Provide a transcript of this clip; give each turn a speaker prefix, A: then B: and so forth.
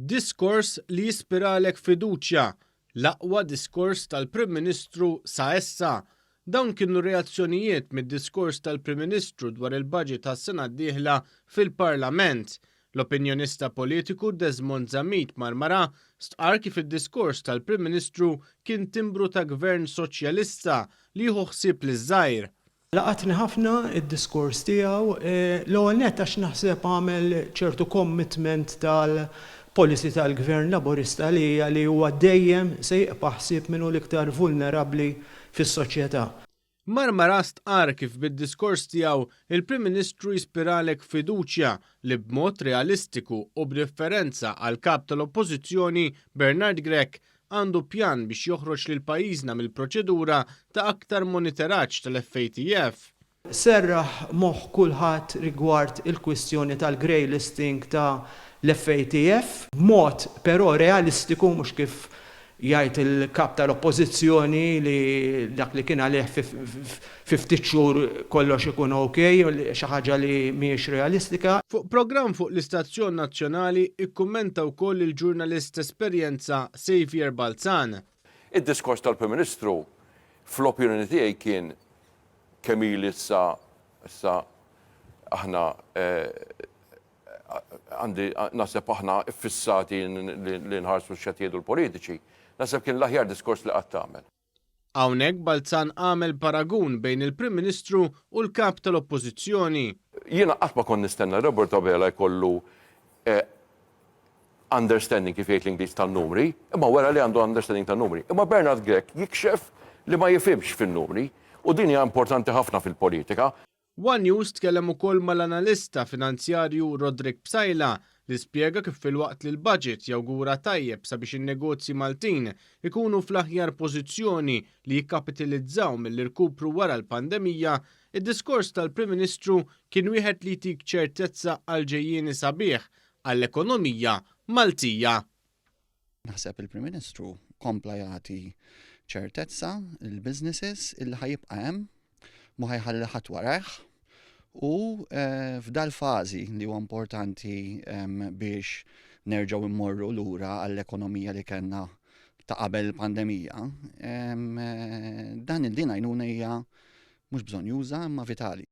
A: Diskors li jispiralek fiduċja, l-aqwa diskors tal-Prim Ministru sa issa. Dawn kienu r-reazzjonijiet mid-diskors tal-Prim Ministru dwar il-budget għas-sena d-dieħla fil-Parlament. L-opinjonista politiku Desmond Zammit Marmara stqarr kif id-diskors tal-Prim Ministru kien timbru ta' Gvern Soċjalista li jieħu ħsieb liż-żgħir.
B: Laqatni ħafna d-diskors tiegħu, l-ewwel nett għax naħseb għamel ċertu commitment tal-policy tal-Gvern Laburista li hija li huwa dejjem se jieqpa' ħsieb min hu l-iktar vulnerabbli fis-soċjetà.
A: Marmara stqarr kif bid-diskors tiegħu il-Prim Ministru jispiralek fiduċja li b'mod realistiku u b'differenza għall-Kap tal-Oppożizzjoni Bernard Grech għandu pjan biex joħroġ lil pajjiżna mill-proċedura ta' aktar moniteraġġ tal-FATF.
B: Serraħ moħħ kulħadd rigward il-kwistjoni tal-grey listing ta' l-FATF, b'mod però realistiku mhux kif jgħid il-Kap tal-Oppożizzjoni li dak li kien għalih fi ftit xhur kollox ikun ok, xi ħaġa li mhijiex realistika.
A: Fuq programm fuq l-istazzjon nazzjonali ikkummenta wkoll il-ġurnalist t'esperjenza Saviour Balzan.
C: Id-diskors tal-Prim Ministru fl-opinjoni tiegħi kien kemm ili issa issa aħna għandi naħseb aħna ffissati li nħarsu x'qed jgħidu l-politiċi, naħseb kien l-aħjar diskors li qatt għamel.
A: Hawnhekk Balzan għamel paragun bejn il-Prim Ministru u l-Kap tal-Oppożizzjoni.
C: Jiena qatt ma kont nistenna li Robert Abela jkollu understanding kif jgħid l-Ingliż tan-numri, imma wera li għandu understanding tan-numri. Imma Bernard Grech jikxef li ma jifhimx fin-numri u din hija importanti ħafna fil-politika.
A: One News tkellem ukoll mal-analista finanzjarju Roderick Psaila li spjega kif filwaqt li l-budget jawgura tajjeb sabiex in-negozji Maltin ikunu fl-aħjar pożizzjoni li jikkapitilizzaw mill-irkupru wara l-pandemija, id-diskors tal-Prim Ministru kien wieħed li jtik ċertezza għal ġejjieni sabiħ għall-ekonomija Maltija.
D: Naħseb il-Prim Ministru kompla jagħti ċertezza lill-businesses illi ħa jibqa' hemm, mhu ħa jħalli ħadd warajh u eh, f'dal-fażi li huwa importanti biex nerġgħu immorru lura għall-ekonomija li kellna ta' qabel il-pandemija, eh, dan il-din għajnuna hija mhux bżonjuża imma vitali.